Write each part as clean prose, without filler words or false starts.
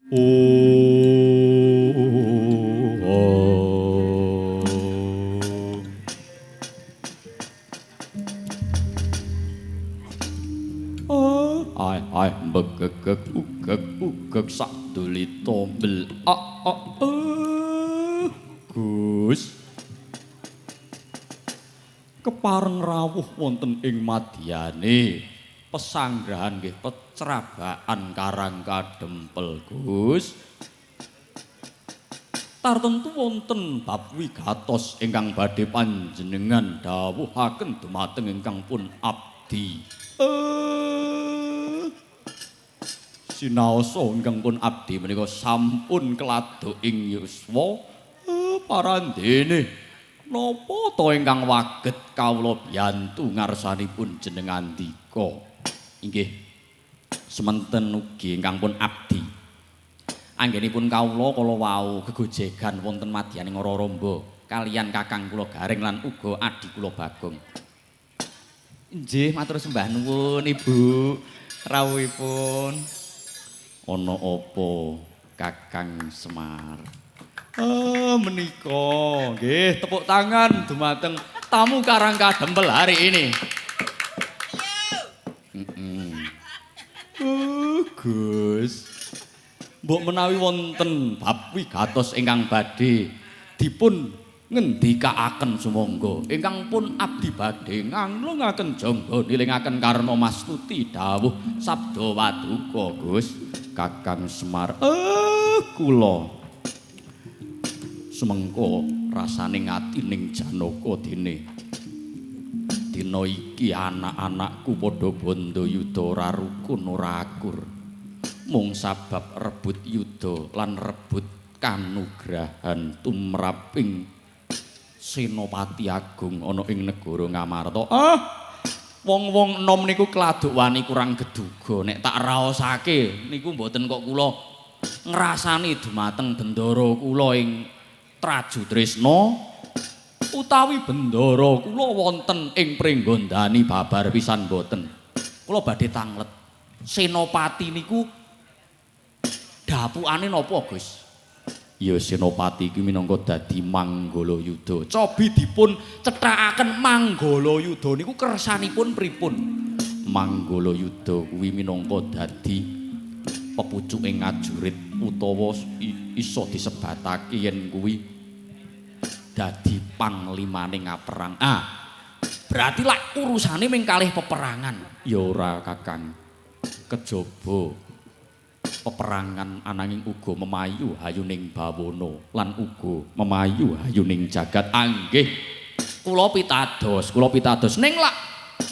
Oh. Oh, ai ai begegeg ugeg ugeg sak dulita bel a a Gus. Kepareng rawuh wonten ing madyane pesanggrahan nggih pecrabaan Karang Kadempel Gus. Tartemtu wonten bab wigatos ingkang badhe panjenengan dawuhaken dumateng ingkang pun abdi. Sinaosa ingkang pun abdi menika sampun keladuk ing yuswa parandene. Napa to ingkang waget kawula biyantu ngarsanipun jenengan ndika? Inggih sementen ugi ingkang pun abdi. Anggenipun kawula kala wau gegojegan wonten madyaning Raramba kaliyan kakang kula Gareng lan uga adhi kula Bagong. Nggih, matur sembah nuwun Ibu rawuhipun. Ana apa Kakang Semar? Menika nggih tepuk tangan dumateng tamu Karang Kadempel hari ini. Gus. Mbok menawi wonten bab wigatos ingkang badhe dipun ngendikaaken sumangga ingkang pun abdi badhe nganglungaken jangga nilingaken karna mastuti dawuh sabda waduka Gus. Kakang Semar, kula sumengko rasane atining Janaka dene dina iki anak-anakku padha bandha yuda ora rukun ora akur mung sabab rebut yuda lan rebut kanugrahan tumraping Senopati Agung ana ing negara Ngamarta. Wong-wong enom niku kladuk wani kurang geduga nek tak raosake niku mboten kok kula ngrasani dumateng bendara kula ing Traju Tresna utawi bendara kula wonten ing Pringgondani babar pisan mboten. Kula badhe tanglet. Senopati niku dapukane napa, Gus? Ya Senopati iki minangka dadi Manggala Yuda. Cobi dipun cethakaken Manggala Yuda niku kersanipun pripun? Manggala Yuda kuwi minangka dadi pepucuking ngajurit utawa iso disebatake yen kuwi dadi panglimane ngaperang. Berarti lak urusane ming kalih peperangan. Ya ora Kakang. Kejaba peperangan ananging uga memayu hayuning bawana lan uga memayu hayuning jagat. Anggih kula pitados, kula pitados. Ning lak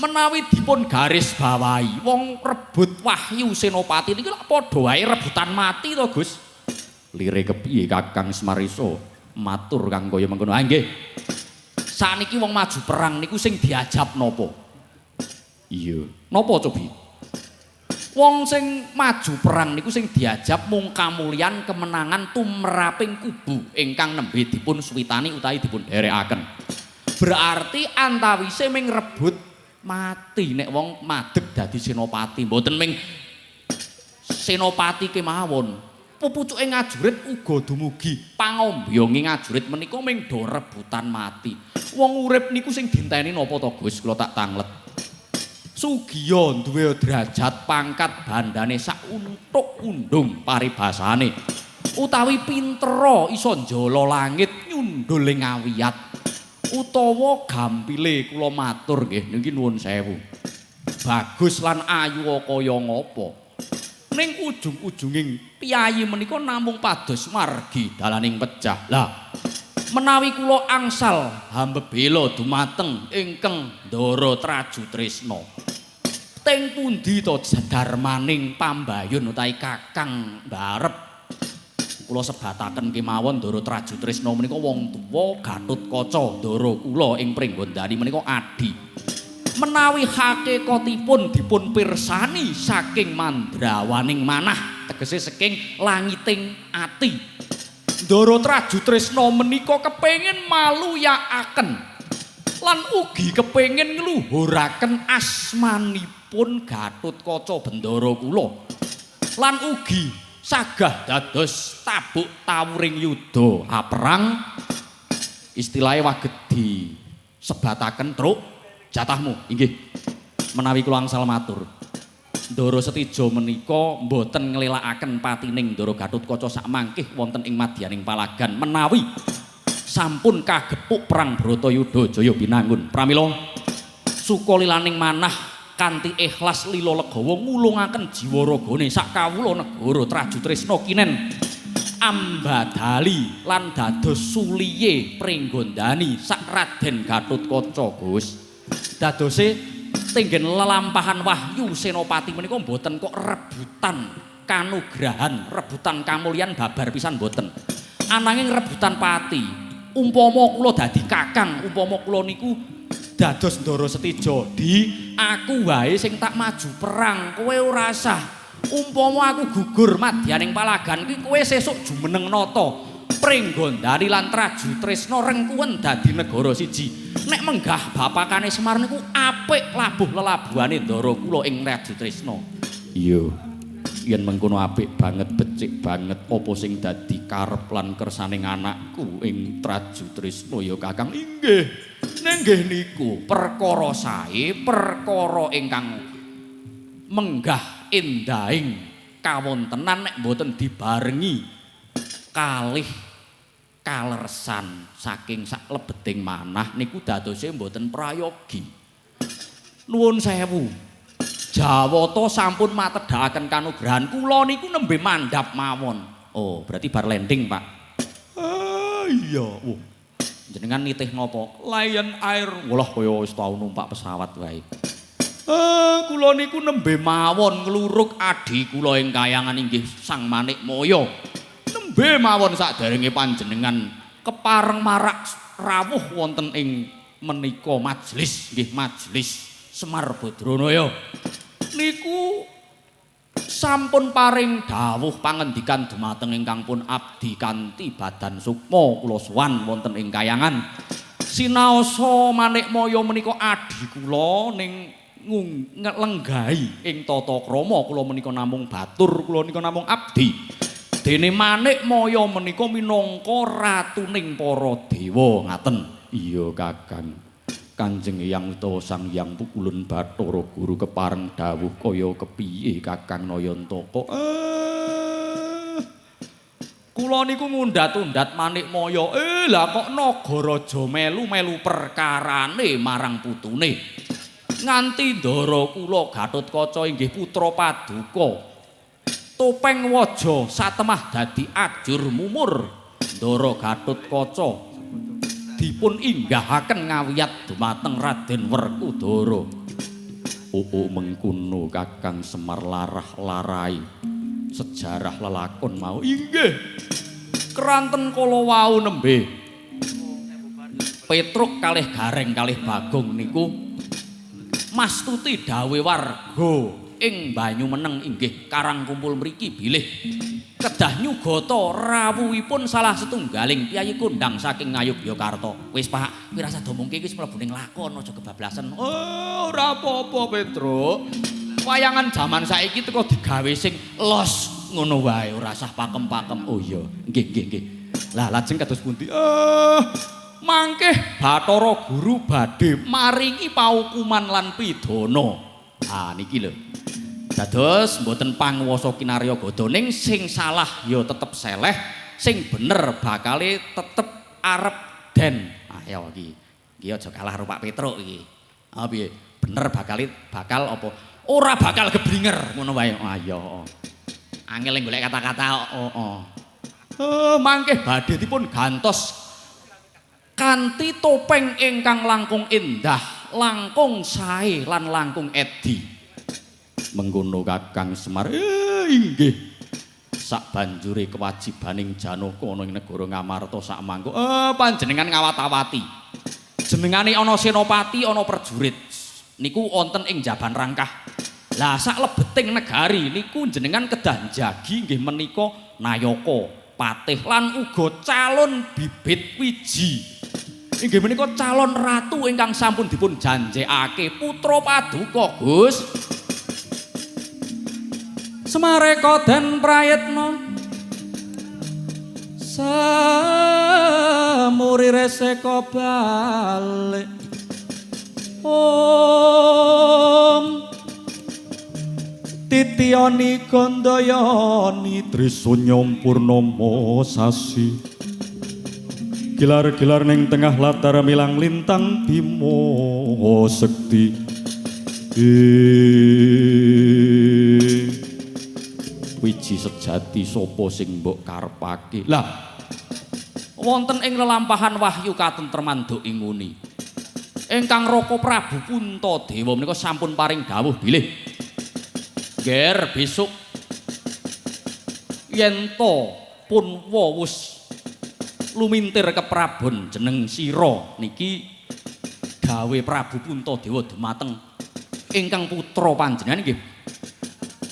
menawi dipun garis bawahi wong rebut wahyu Senopati niki lak padha wae rebutan mati to, Gus. Lire kepiye Kakang Semar iso matur kang kaya mengkono? Nggih. Sakniki wong maju perang niku sing diajab napa? Iya. Napa cobi? Wong sing maju perang niku sing diajab mung kamulyan kemenangan tumraping kubu ingkang nembe dipun suwitani utawi dipun dherekaken. Berarti antawise ming rebut mati nek wong madeg dadi senopati, mboten ming senopati kemawon. Pupucuke ngajurit uga dumugi pangombyonge ngajurit menika ming do rebutan mati. Wong urip niku sing dinteni napa to, Gus? Kula tak tanglet. Sugiya duwe derajat pangkat bandane sak untuk undung paribasane utawi pintera iso njala langit nyundul ing awiyat utawa gampile kula matur nggih niki nuwun sewu bagus lan ayu kaya ngapa ning ujung-ujunging piyayi menika namung pados margi dalaning pecah. Lah menawi kula angsal hambebela dumateng ingkang Ndara Traju Tresna teng pundi to darmaning pambayun utawi Kakang Mbarep? Kula sebataken kemawon Ndara Traju Tresna menika wong tuwa Gatotkaca ndara kula ing Pringgondani menika adi. Menawi hakikatipun dipun pirsani saking mandrawaning manah tegese saking langiting ati, Ndara Traju Tresna menika kepengin maluyakaken lan ugi kepengin ngluhuraken asmanipun Gatotkaca bendara kula lan ugi Sagah dados tabuk tawuring yuda aperang istilahe waged disebataken truk jatahmu. Inggih. Menawi kula angsal matur. Ndara Setija menika mboten nglelakaken patining Ndara Gatotkaca sakmangkih wonten ing madyaning palagan menawi sampun kagepuk perang Bratayuda Jaya Binangun. Pramila sukalilaning manah kanthi ikhlas lila legawa ngulungaken jiwa ragane sak kawula negara Trajutrisna kinen ambadali lan dados suliye pringgondani sak Raden Gatotkaca Gus. Dadose tenggen lelampahan wahyu Senopati menika mboten kok rebutan kanugrahan, rebutan kamulyan babar pisan mboten. Ananging rebutan pati. Umpama kula dadi kakang, umpama kula niku dados Ndara Setija, di aku wae sing tak maju perang, kowe ora sah. Umpama aku gugur madyaning palagan kuwi kowe sesuk jumeneng nata Pringgondani lan Trajutrisna rengkuwen dadi negara siji. Nek menggah bapakane Semar niku apik labuh lelabuhane ndara kula ing Trajutrisna. Iya. Yen mengkono apik banget, becik banget apa sing dadi karep lan kersaning anakku ing Trajutrisna ya Kakang. Inggih. Nenggih niku perkara sae, perkara ingkang menggah endahing kawontenan nek mboten dibarengi kalih kalersan saking saklebeting manah niku dadose mboten prayogi. Nuwun sewu. Jawata sampun matedhakaken kanugrahan kula niku nembe mandhap mawon. Oh, berarti bar landing, Pak. Ah, iya. Wah. Jenengan nitih napa? Lion Air. Walah kaya wis tau numpak pesawat wae. Kula niku nembe mawon ngluruk adhi kula ing kayangan inggih Sang Manikmaya. Nembe mawon saderenge panjenengan kepareng marak rawuh wonten ing menika majelis nggih majelis Semar Badranaya. Niku sampun paring dawuh pangendikan dumateng ingkang pun abdi kanthi badan sukma kula sowan wonten ing kayangan. Sinaosa Manikmaya menika adhi kula ning nglenggahi ing tata krama kula menika namung batur, kula nika namung abdi. Dene Manikmaya menika minangka ratuning para dewa ngaten. Iya Kakang. Kanjeng Hyang utawa Sang Hyang Pukulun Bathara Guru kepareng dawuh kaya kepiye Kakang Nayantaka. Kula niku ngundat-undat Manikmaya. Lah kok Nagaraja melu-melu perkarane marang putune. Nganti ndara kula Gatotkaca inggih putra paduka. Topeng waja satemah dadi ajur mumur. Ndara Gatotkaca dipun inggahaken ngawiyat dumateng Raden Werkudara. Oo mengkono Kakang Semar larah-larai sejarah lelakon mau. Inggih. Keranten kala wau nembe Petruk kalih Gareng kalih Bagong niku mastuti dawuhe warga ing Banyumeneng inggih Karangkumpul mriki bilih kedah nyugata rawuhipun salah setunggaling piyayi kondang saking Ngayogyakarta. Wis Pak, kuwi rasa domongke iki wis mlebu ning lakon aja kebablasan. Oh, ora apa-apa Petruk. Wayangan jaman saiki teko digawe sing los ngono wae, ora usah pakem-pakem. Oh iya, nggih nggih nggih. Lah lajeng kados pundi? Mangkeh Bathara Guru badhe maringi paukuman lan pidana. Ah niki lho. Dados mboten panguwasa kinarya gada ning sing salah ya tetep seleh, sing bener bakale tetep arep den. Ayo iki. Iki aja kalah karo Pak Petruk iki. Ah piye? Bener bakale bakal apa? Ora bakal geblinger ngono wae. Ayo. Angel golek kata-kata. Oh. Mangke badhe dipun gantos kanthi topeng ingkang langkung endah, langkung sae lan langkung edi. Mengkono Kakang Semar. Inggih. Sabanjure kewajibaning Janaka ana ing negara Ngamarta sakmangka. Panjenengan ngawat-awati. Jenengane ana senopati, ana prajurit. Niku wonten ing Jaban Rangkah. Lah saklebeting negari niku jenengan kedah njagi nggih menika nayaka, patih lan uga calon bibit wiji. Inggih menika calon ratu ingkang sampun dipun janjekake putra paduka, Gus. Semareka den prayitna samuri reseka balik. Om Titiyani Gandayani Trisunya Purnama sasi gilar-gilar ning tengah latar milang lintang bima sekti. Wiji sejati sapa sing mbok karepake? Lah wonten ing lelampahan wahyu katentreman duk inguni. Ingkang Raka Prabu Puntadewa menika sampun paring dawuh bilih ger besok yen to pun wus lumintir keprabon jeneng sira niki gawe Prabu Puntadewa dumateng ingkang putra panjenengan nggih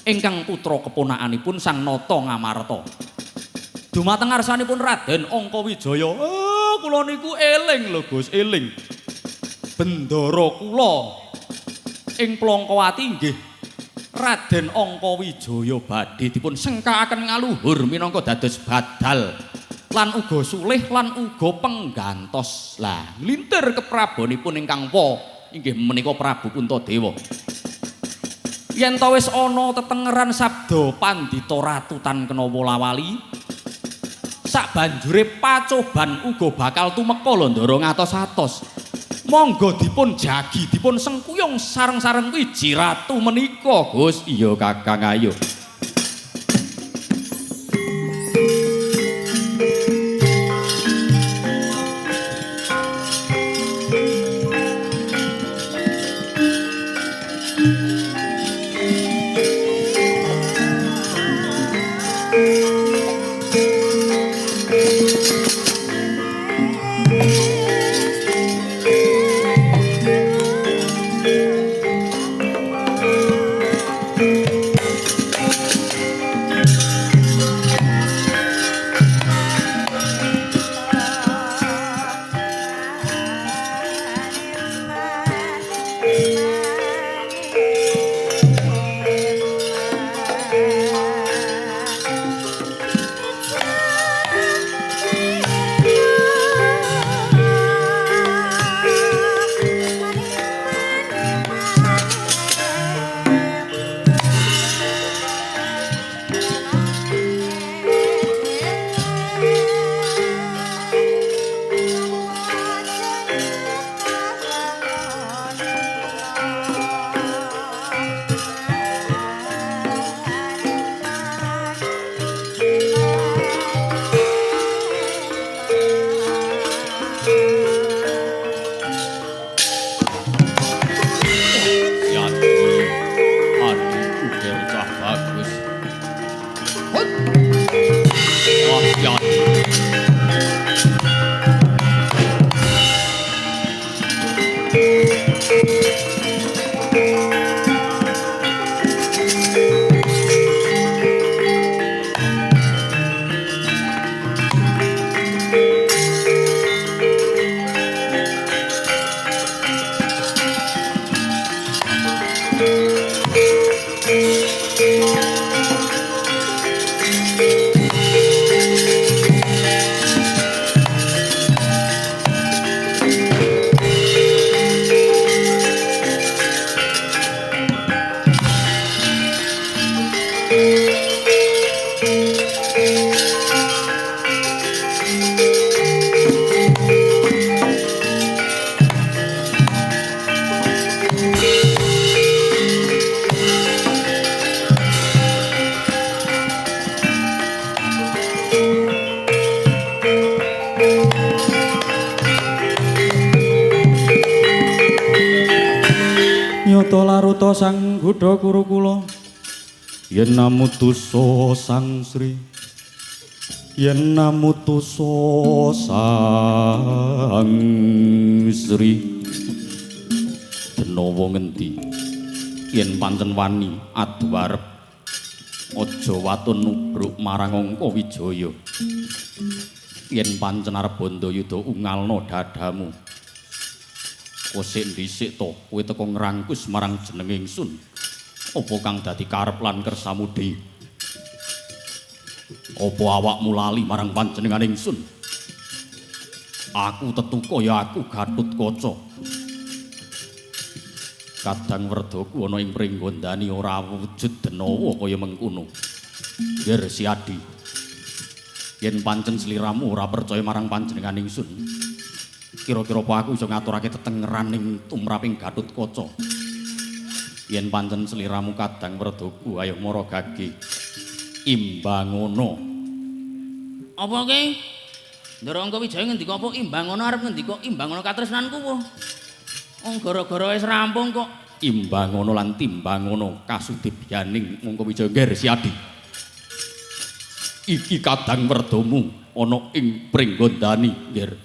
ingkang putra keponakanipun Sang Nata Ngamarta dumateng ngarsanipun Raden Angkawijaya. Kula niku eling lho Gus, eling bendara kula ing Plongkowati nggih Raden Angkawijaya badhe dipun sengkakaken ngaluhur minangka dados badal lan uga sulih lan uga penggantos. Lah nglintir keprabonipun ingkang wa inggih menika Prabu Puntadewa. Yen ta wis ana tetengeran sabda pandhita ratu tan kena wola-wali sak banjure pacoban uga bakal tumeka lho ndara ngatos-atos. Monggo dipun jagi, dipun sengkuyung sareng-sareng wiji ratu menika, Gus. Iya Kakang, ayo. Nyata laruta sang gudha kurukula yen namutusa sang sri yen namutusa sang sri denawa ngendi yen pancen wani adu arep aja watun nubruk marang Angkawijaya yen pancen arep bandayuda ungalna dadamu. Kosik dhisik to kowe teka ngrangkus marang jeneng ingsun. Apa kang dadi karep lan kersamu dhewe? Apa awakmu lali marang panjenengan ingsun? Aku tetuka ya aku Gatotkaca. Kadang werdaku ana ing Pringgondani ora wujud denawa kaya mengkono. Nger Siadi. Yen pancen sliramu ora percaya marang panjenengan ingsun, kira-kira apa aku iso ngaturake tetengeran ing tumraping Gatotkaca? Yen pancen sliramu kadang werdaku, ayo mara gage. Imbangono. Apa ki? Ndara Angkawijaya ngendika apa imbangono arep ngendika imbangono katresnanku apa? Wong gara-gara wis rampung kok. Imbangono lan timbangono kasudibyaning Angkawijaya. Nger Siadi. Iki kadang werdamu ana ing Pringgondani, Nger.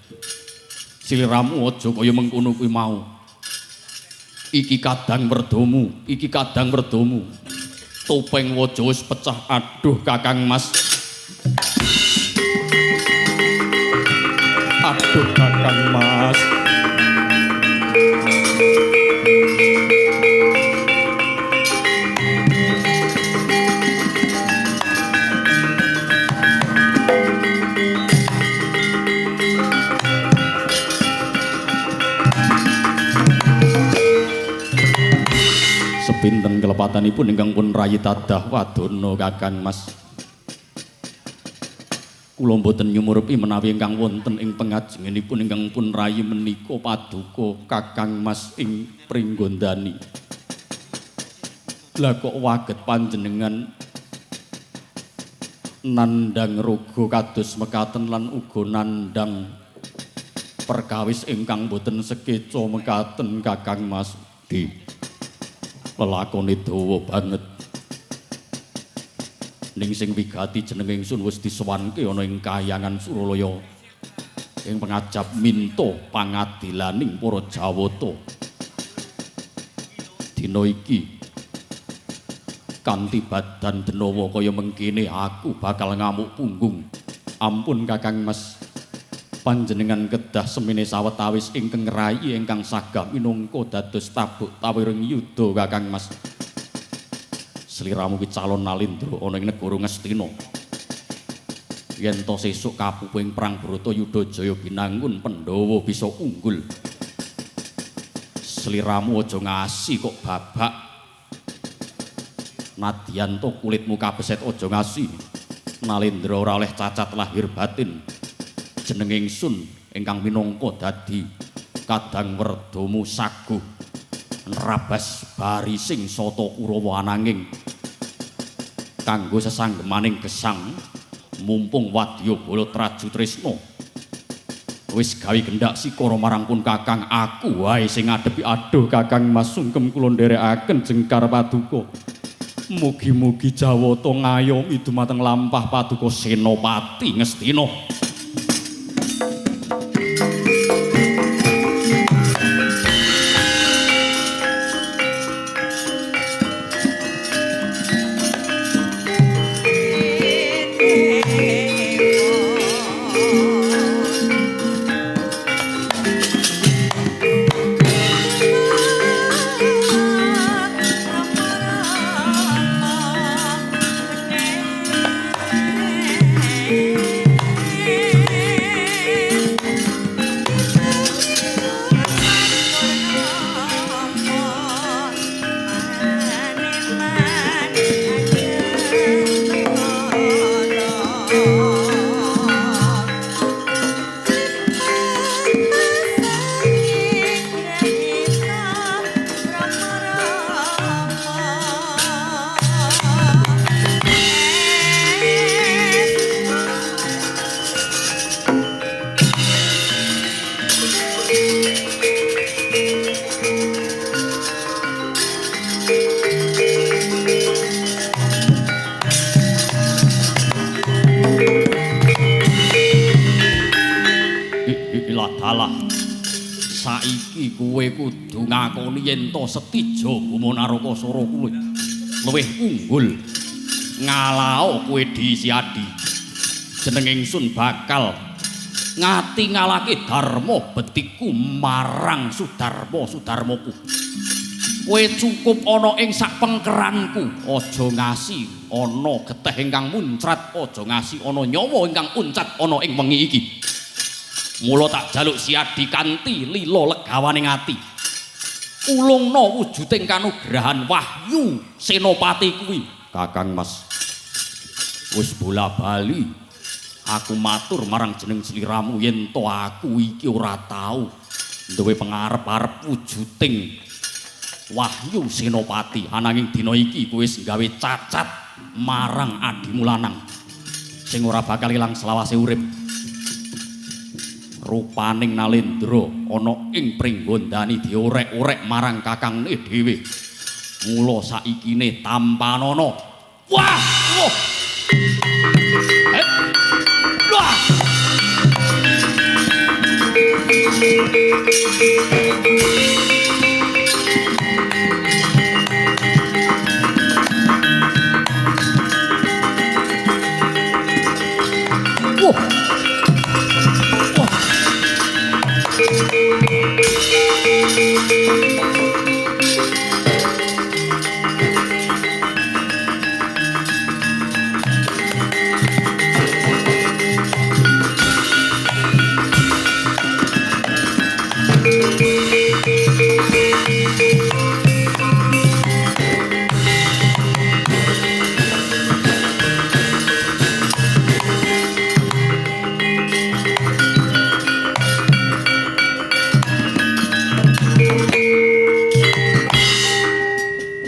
Sliramu aja kaya mengkono kuwi mau. Iki kadang werdamu, iki kadang werdamu. Topeng waja wis pecah, aduh Kakang Mas. Aduh Kakang Mas. Sepinten kelepatanipun ingkang pun rayi tadah wadana Kakang Mas. Kula mboten nyumurupi menawi ingkang wonten ing pengajengenipun ingkang pun rayi menika paduka Kakang Mas ing Pringgondani. Lah kok waget panjenengan nandhang raga kados mekaten lan uga nandhang perkawis ingkang mboten sekeca mekaten Kakang Mas. Di lelakone dawa banget. Ning sing wigati jeneng ingsun wis disowanke ana ing kayangan Suralaya ing pengajap minta pangadilaning para Jawata. Dina iki kanthi badan denawa kaya mengkene aku bakal ngamuk punggung. Ampun Kakang Mas, panjenengan kedah semene sawetawis ingkang ngrayi ingkang sagah minangka dados tabuk tawiring yuda Kakang Mas. Sliramu ki calon Nalindra ana ing negara Ngastina. Yen to sesuk kapupuhing perang Bratayuda Jaya binangun Pandhawa bisa unggul. Sliramu aja ngasi kok babak. Nadyan to kulitmu kabeset aja ngasi. Nalindra ora oleh cacat lahir batin. Jeneng ingsun ingkang minangka dadi kadang werdamu saguh nrabas barising sata Kurawa ananging kanggo sesanggemaning gesang mumpung wadya bala Traju Tresna wis gawe gendak sikara marang pun Kakang, aku wae sing ngadepi. Aduh Kakang Mas, sungkem kula nderekaken jengkar paduka. Mugi-mugi Jawata ngayomi dumateng lampah paduka Senopati Ngastina. Saiki kowe kudu ngakoni yen to Setija Boma Narakasura kuwi luwih unggul. Ngalao kowe Disiadi. Jeneng ingsun bakal ngati ngalake dharma betiku marang Sudarma Sudarmaku. Kowe cukup ana ing sak pengkeranku, aja ngasi ana getih ingkang muncrat, aja ngasi ana nyawa ingkang uncat ana ing wengi iki. Mula tak jaluk siadi kanthi lila legawaning ati. Ulungna wujuding kanugrahan Wahyu Senopati kuwi. Kakang Mas, wis bola-bali aku matur marang jeneng sliramu yen to aku iki ora tau duwe pengarep-arep wujuding Wahyu Senopati, ananging dina iki kowe wis gawe cacat marang adimu lanang sing ora bakal ilang selawase urip. Rupaning Nalendra ana ing pringgondani diorek-orek marang kakangne dhewe. Mula saikine tampanana. Wah! Wah! Wah! Wah. Wah.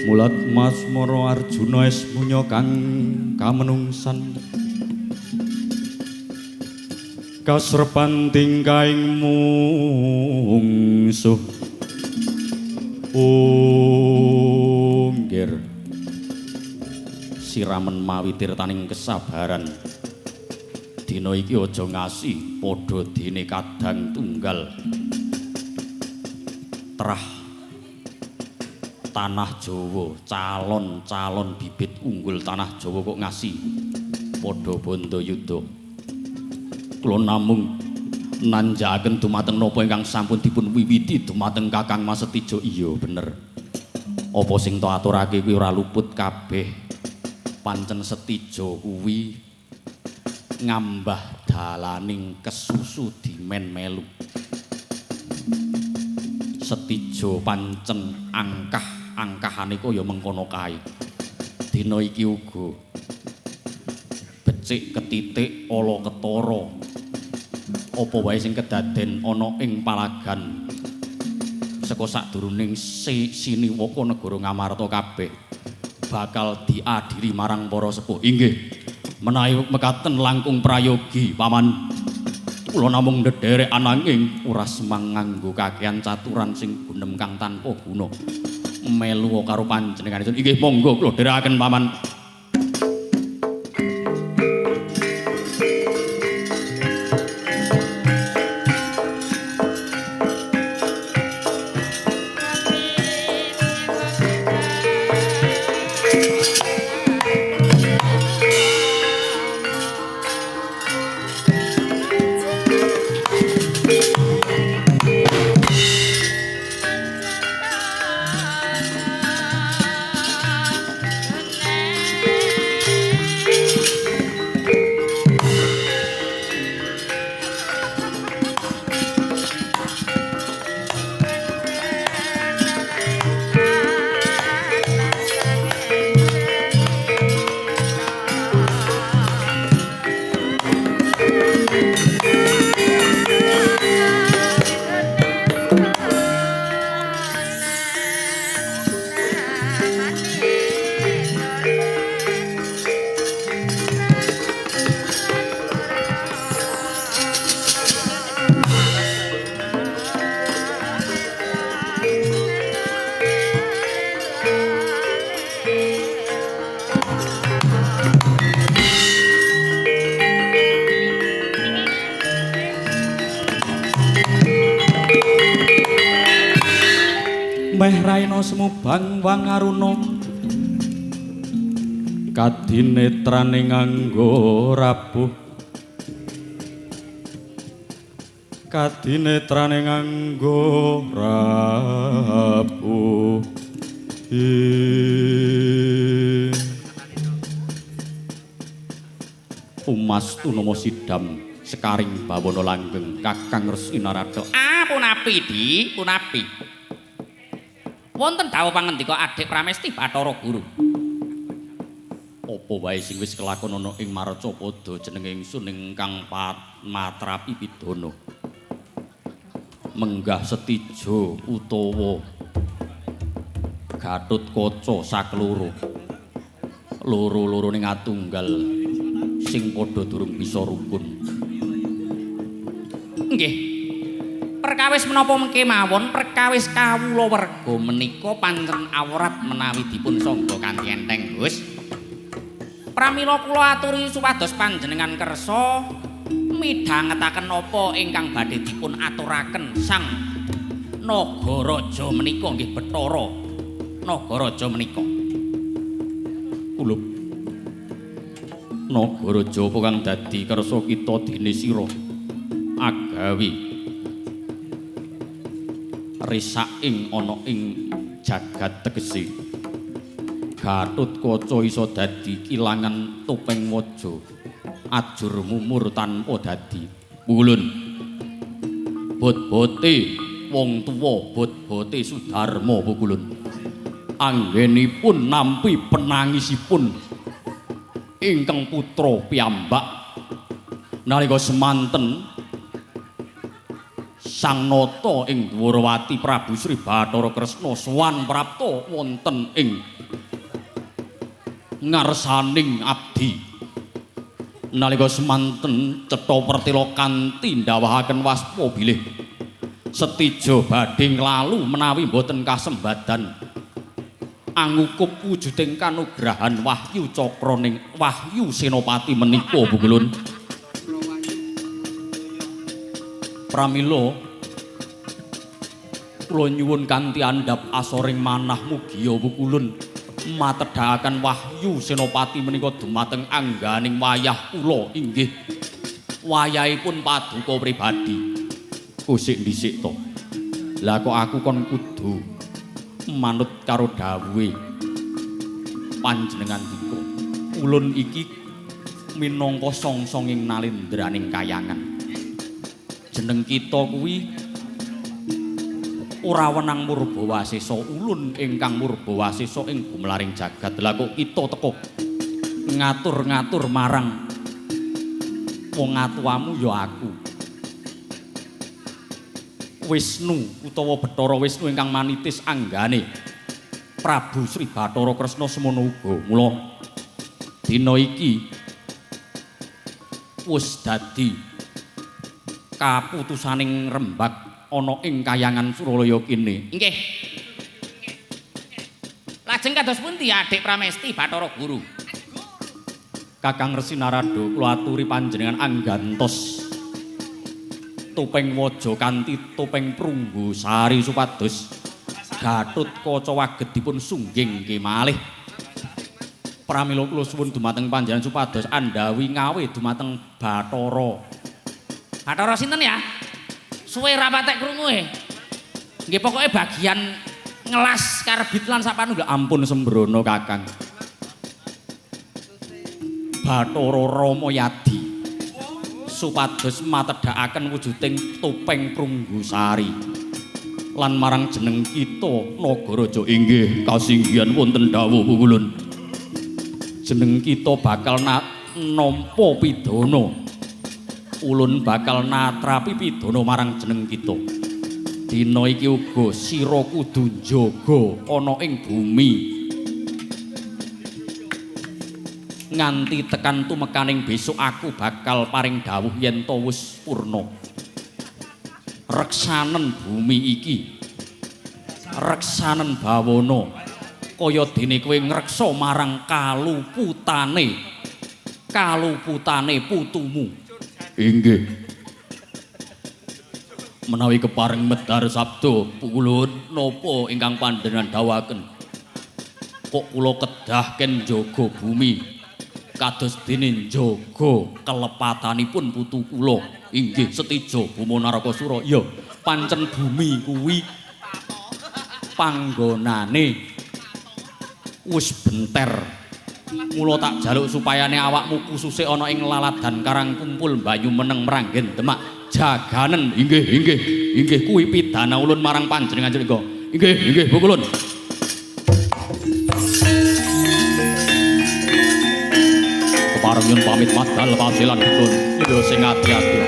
Mulat Masmara Arjuna es munya kang kamenungsan kasrepan tingkahing mungsuh unggir siramen mawi tirtaning kesabaran. Dina iki aja ngasi padha dene kadang tunggal trah tanah Jawa, calon-calon bibit unggul tanah Jawa kok ngasi padha bondo yuda. Kula namung nanjakaken dumateng napa ingkang sampun dipun wiwiti dumateng Kakang Mas Setijo. Iya bener. Apa sing tak aturake kuwi ora luput kabeh. Pancen Setijo kuwi ngambah dalaning kesusu dimen melu. Setijo pancen angkah-angkahane kaya mengkono kae. Dina iki uga becik ketitik ala ketara. Apa wae sing kedaden ana ing palagan saka sadurunging Siniwaka negara Ngamarta kabeh bakal diadili marang para sepuh. Inggih, menawi mekaten langkung prayogi, Paman. Kula namung ndederek ananging ora semang nganggo kakean caturan sing gunem kang tanpa guna. Melu karo panjenenganipun. Inggih, monggo kula dherekaken, Paman. Meh raina semubang wangaruna kadinetrane nganggo rapuh kadinetrane nganggo rapuh Umas tunama sidam sekaring bawana langgeng Kakang Resi Narada. Ah, punapi, Di, punapi. Wonten dawuh pangandika Adik Pramesti Bathara Guru. Apa wae sing wis kelakon ana ing Marcapada jenenge ingsun ingkang matrapi pidana. Menggah setija utawa Gatotkaca sakloro. Loro-lorone ngatunggal sing padha durung bisa rukun. Nggih. Perkawis menapa mengke mawon, perkawis kawula werga menika pancen awrat menawi dipun sangga kanthi enteng, Gus. Pramila kula aturi supados panjenengan kersa midhangetaken napa ingkang badhe dipun aturaken Sang Nagaraja menika nggih Bathara Nagaraja menika. Kulup Nagaraja apa kang dadi kersa kita dene sira agawe risaking ana ing jagat tegese Gatotkaca iso dadi kilangan topeng waja ajur mumur tanpa dadi. Ulun bot-bote wong tuwa, bot-bote Sudarma pukulun anggenipun nampi penangisipun ingkang putra piyambak nalika semanten Sang Nata ing Dwarawati Prabu Sri Bathara Kresna sowan prapta wonten ing ngarsaning abdi. Nalika semanten cetha pertela kanthi ndawahaken waspa bilih setija badhe nglalu menawi mboten kasembadan angukup wujuding kanugrahan wahyu cakraning wahyu senopati menika pukulun. Pramila kula nyuwun kanthi andhap asoring manah mugia pukulun matedhakaken wahyu senopati menika dumateng angganing wayah kula inggih wayahipun paduka pribadi. Kusik dhisik to. Lah kok aku kon kudu manut karo dawuhe panjenengan dika. Ulun iki minangka song-songing nalendraning kayangan. Jeneng kita kuwi ora wenang murba wasesa, ulun ingkang murba wasesa ing gumlaring jagat. Lah kok kita teko ngatur-ngatur marang wong atuwamu ya aku. Wisnu utawa Bathara Wisnu ingkang manitis anggane Prabu Sri Bathara Kresna semono uga. Mula dina iki wis dadi kaputusaning rembag ana ing kayangan Suralaya kene. Nggih. Lajeng kados pundi Adik Pramesti Bathara Guru? Kakang Resi Narada kula aturi panjenengan anggantos topeng waja kanthi topeng prunggu sari supados Gatotkaca waget dipun sungging kemalih. Pramila kula suwun dumateng panjenengan supados andhawi ngawe dumateng Bathara. Bathara sinten ya? Suwe ra patek krungu e. Nggih pokoke bagian ngelas karbit lan sapanunggal. Ampun sembrono Kakang. Bathara Rama Yadi supados matedhakaken wujuding topeng prunggu sari lan marang jeneng kita Nagaraja inggih kasinggihan wonten dawuh pukulun. Jeneng kita bakal nampa pidana. Ulun bakal natrapi pidana marang jeneng kita. Dina iki uga sira kudu njaga ana ing bumi nganti tekan tumekaning besok aku bakal paring dawuh yen to wis purna. Reksanen bumi iki, reksanen bawana kaya dene kowe ngreksa marang kaluputane, kaluputane putumu. Inggih. Menawi kepareng medhar sabda pukulun napa ingkang panjenengan dawuhaken? Kok kula kedah ken njaga bumi kados dene njaga kelepatanipun putu kula? Inggih setija Boma Narakasura. Ya, pancen bumi kuwi panggonane Wis benter. Mula tak jaluk supayane awakmu kususe ana ing laladan Karangkumpul Banyu Meneng Mranggen Demak. Jaganen inggih inggih inggih kuwi pidana ulun marang panjenengan Jenggo. Inggih inggih bukulun. Kepareng nyun pamit madal pasilan dukun. Ya sing ati-ati.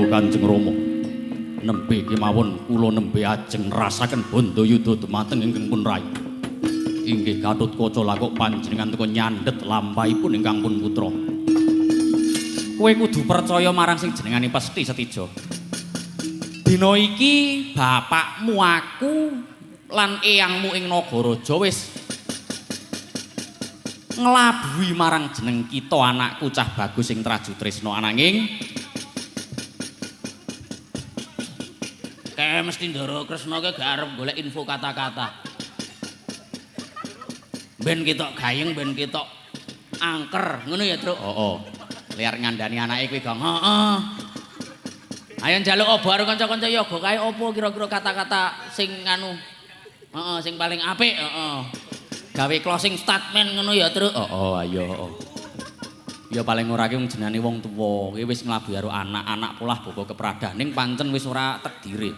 Kanjeng Rama. Nembe kemawon kula nembe ajeng ngrasaken bandayuda dumateng ingkang pun rai. Inggih Gatotkaca lakok panjenengan teka nyandhet lampahipun ingkang pun putra. Kowe kudu percaya marang sing jenengane Pesthi Setija. Dina iki bapakmu aku lan eyangmu ing Nagaraja wis nglabuhi marang jeneng kita anakku cah bagus sing Traju Tresna ananging kae mesti Ndara Kresna kae gak arep golek info kata-kata. Ben ketok gayeng, ben ketok angker, ngono ya, Truk? Heeh. Liar ngandani anake kuwi, Gong. Heeh. Ayo njaluk opo karo kanca-kanca yoga kae opo kira-kira kata-kata sing anu. Heeh, sing paling apik, heeh. Gawe closing statement ngono ya, Truk? Heeh, ayo, heeh. Ya paling ora ki wong jenenge wong tuwa, ki wis nglabuhi karo anak-anak polah boko kepradah ning pancen wis ora tekdire.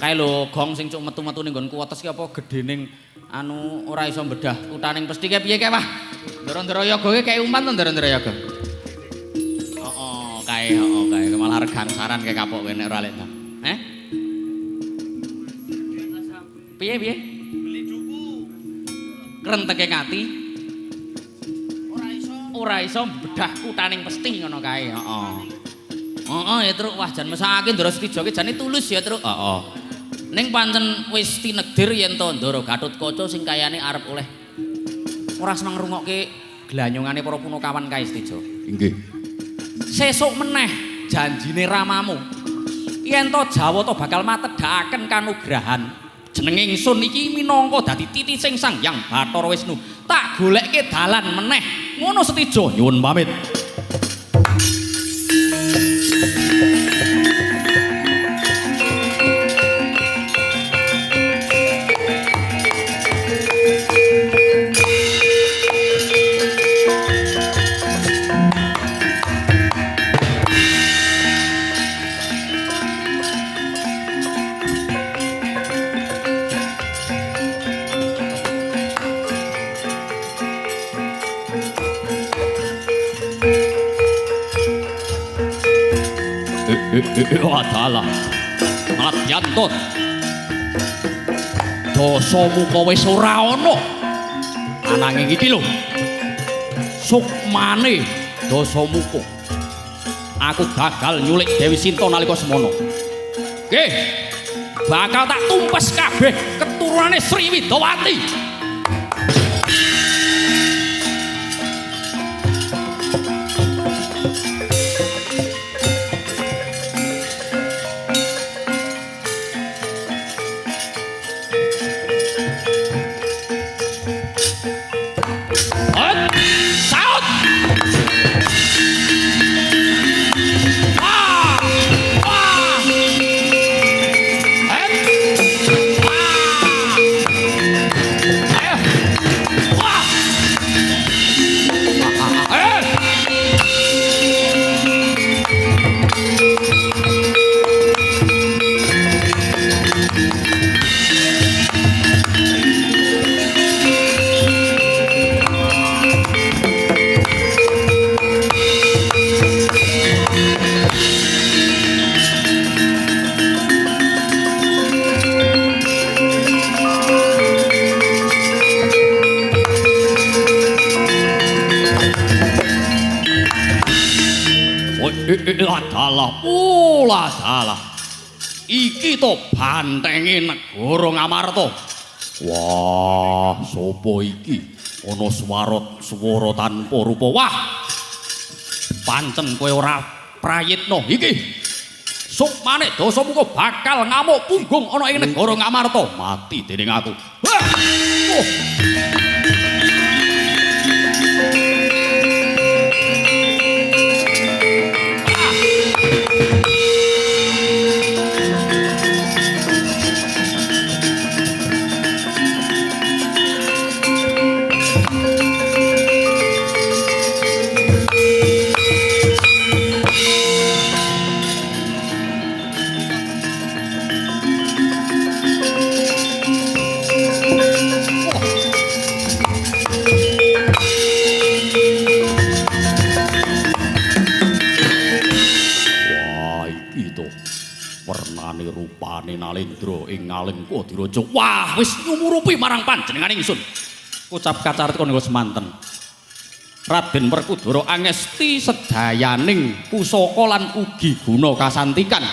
Kae lho gong sing cuk metu-metu ning nggon kuwetes ki apa gedhening anu ora iso mbedah kutaning Pesthi ki piye kae wah. Ndara-ndara yoga ki kae umpan to ndara-ndara yoga. Heeh, kae heeh kae malah regangsaran kae kapok kowe nek ora lek ta. Heh? Piye piye? Beli duku. Krenteke ngati. Ora iso mbedah kutaning Pesthi ngono kae, heeh. Heeh ya, Truk. Wah, jan mesakake Ndara Setija ki jane tulus ya, Truk. Heeh. Ning pancen wis tinegdir yen to Ndara Gatotkaca sing kayane arep oleh ora seneng ngrungokke glanyongane para punakawan kae Setija. Inggih. Sesuk meneh janjine ramamu. Yen to Jawata bakal matedhakaken kanugrahan jeneng ingsun iki minangka dadi titising Sang Hyang Bathara Wisnu. Tak golekke dalan meneh. Ngono Setija, nyuwun pamit. Adalah. Nadyan to. Dasamuka wis ora ana. Ananging iki lho. Sukmane Dasamuka. Aku gagal nyulik Dewi Sinta nalika semono. Nggih. Bakal tak tumpes kabeh keturunane Sri Widowati. Adalah, iki to bantenge negara Ngamarta. Wah, sapa iki? Ana swara tanpa rupa. Wah. Pancen kowe ora prayitna iki. Sukmane Dasamuka bakal ngamuk punggung ana ing negara Ngamarta. Mati dening aku. Wah. Oh. Nalendra ing Ngalengka diraja. Wah, wis nyumurupi marang panjenengan ingsun. Kocap kacarita nika semanten. Raden Werkudara angesti sedayaning pusaka lan ugi guna kasantikan.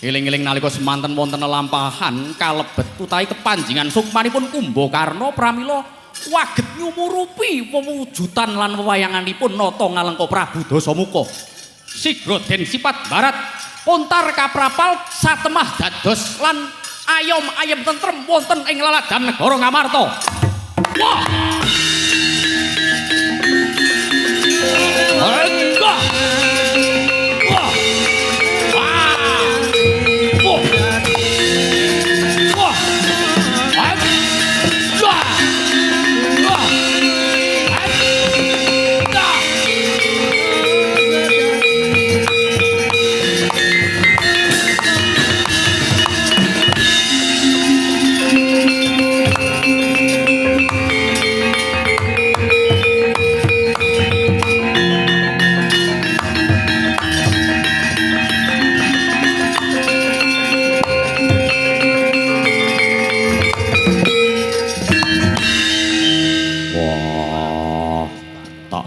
Eling-eling nalika semanten wonten lelampahan kalebet utawi kepanjingan sukmanipun Kumbakarna pramila waget nyumurupi wewujudan lan wewayanganipun nata Ngalengka Prabu Dasamuka. Sigra den sipat barat kontar kaprapal satemah dados lan ayom ayem tentrem wonten ing laladan negara Ngamarta. Wah! Wah! Wah! Wah! Wah! Wah! Wah! Wah!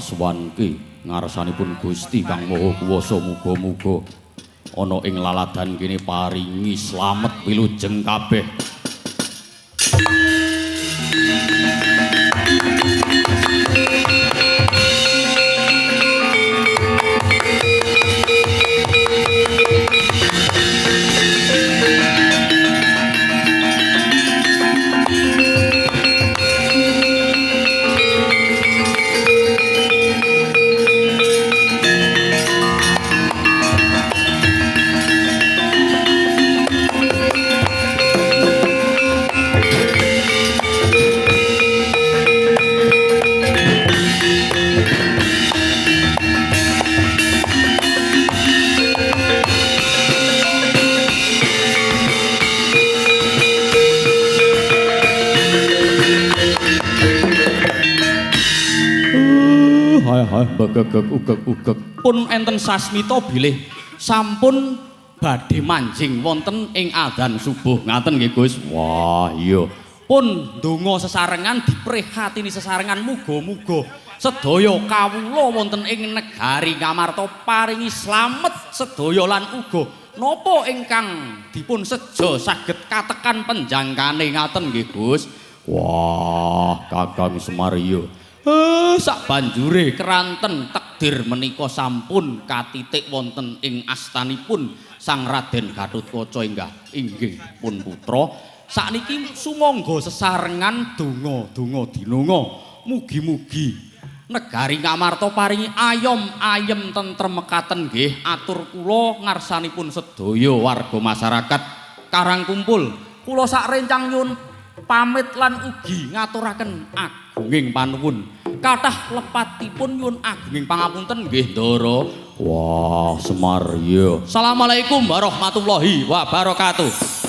Suwanke ngarsanipun Gusti Kang Maha Kuwasa muga-muga ana ing laladan kene paringi slamet wilujeng kabeh. Hai begegeg ugeg-ugeg pun enten sasmita bilih Sampun badhe manjing wonten ing adzan subuh. Ngaten nggih, Gus. Wah, iya. Pun ndonga sesarengan diprihatini sesarengan muga-muga sedaya kawula wonten ing negari Ngamarta paringi slamet sedaya lan uga napa ingkang dipun seja saged katekan penjangkane ngaten nggih Gus. Wah, Kakang Semar iya. Sak banjure keranten takdir menika sampun katitik wonten ing astanipun Sang Raden Gatotkaca inggah inggih pun putra. Sakniki sumangga sesarengan donga-donga dinonga mugi-mugi negari Ngamarta paringi ayom ayem tentrem mekaten nggih atur kula ngarsanipun sedaya warga masyarakat Karangkumpul. Kula sak rencang nyuwun pamit lan ugi ngaturaken agunging panuwun. Kathah lepatipun nyuwun agunging pangapunten nggih Ndara. Wah, Semar iya. Assalamualaikum warahmatullahi wabarakatuh.